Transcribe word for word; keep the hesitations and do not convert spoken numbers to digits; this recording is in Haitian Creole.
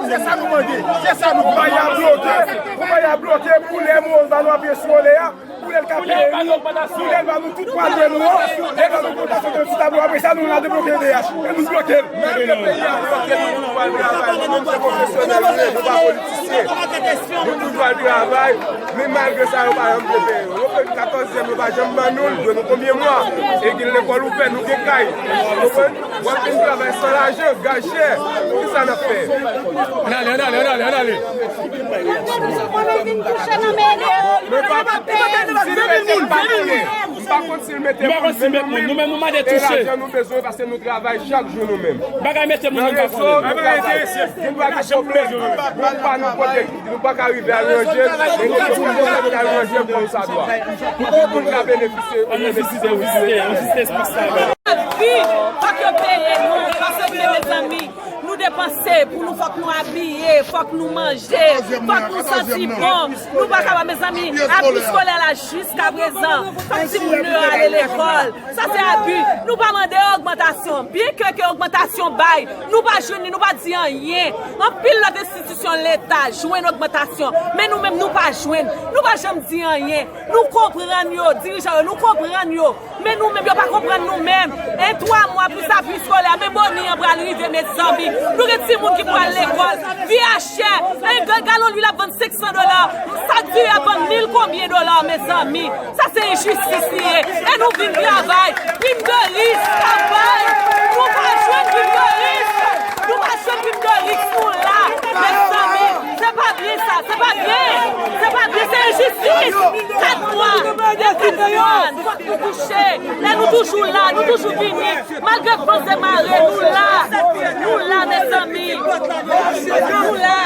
Se sa nou mande. Se sa nou mande. Konpay a bloke. Konpay a bloke pou lè mwen ba nou ap eswole a. Pou lè l ka peye nou, pou lè l ba nou tout pwa dwe nou an, lè l ba nou ogmantasyon de ti tablo, apre sa, nou la debloke V H. E nou bloke l. Malgre peyi a bloke, nou toujou al travay. Nou menm se pwofesyonèl nou ye, nou pa politisyen. Nou toujou al travay, men malgre sa, yo pa janm vle peye nou. Yo fè katòzyèm, yo pa janm ban nou l, dwe nou konbyen mwa? E gen lekòl ouvè, nou gen kay. Ou konprann? W ap vin travay san lajan, gaz chè. Kisa n ap fè? Ann ale, ann ale, ann ale, ann ale. Mwen vin touche nan men yo. Mwen pa, si nou mete m pa konnen. M pa konn si l mete moun, men nou menm, nou mande touche. E lajan nou bezwen paske nou travay chak jou nou menm. Bagay mete moun, nou pa konnen. Nan rezo, nou travay. Nou pa gen pwoblèm. Bon, pa nou pote. Nou pa ka rive al ranje l, e nou te pou nou al ranje l kòm sa dwa. Pou tout moun ka benefisye. Ann vizite, vizite, vizite espas la. Lavi, fòk yo peye nou, paske mezanmi, nou depanse, pou nou fòk nou abiye, fòk nou manje, fòk nou santi bon. Nou pa kapab, mezanmi, abi eskolè la jiska prezan, fòk timoun yo ale lekòl. Sa se abi. Nou pa mande ogmantasyon. Byen ke, ke ogmantasyon bay, nou pa jwenn li, nou pa di anyen. Anpil lòt enstitisyon leta jwenn ogmantasyon, men nou menm nou pa jwenn. Nou pa janm di anyen. Nou konprann yo, dirijan yo, nou konprann yo. Men nou menm, yo pa konprann nou menm. E twa mwa plis abi eskolè, men boni an pral rive, mezanmi. Nou gen timoun ki pral lekòl. Vi a chè. E ga-, galon lwil ap vann senk san dola. Sak diri ap vann mil konbyen dola, mezanmi? Sa se enjistis li ye. E nou vin travay. Vin de risk, travay. Nou pa jwenn vin de risk. Nou pa jwenn vin de risk, nou la. Mezanmi, se pa byen sa, se pa byen. Se pa byen, se enjistis. Kat mwa, e kat mwa, fòk nou touche. E nou toujou la, nou toujou vini. Malgre van e mare, nou la. Nou la, mezanmi. Nou la.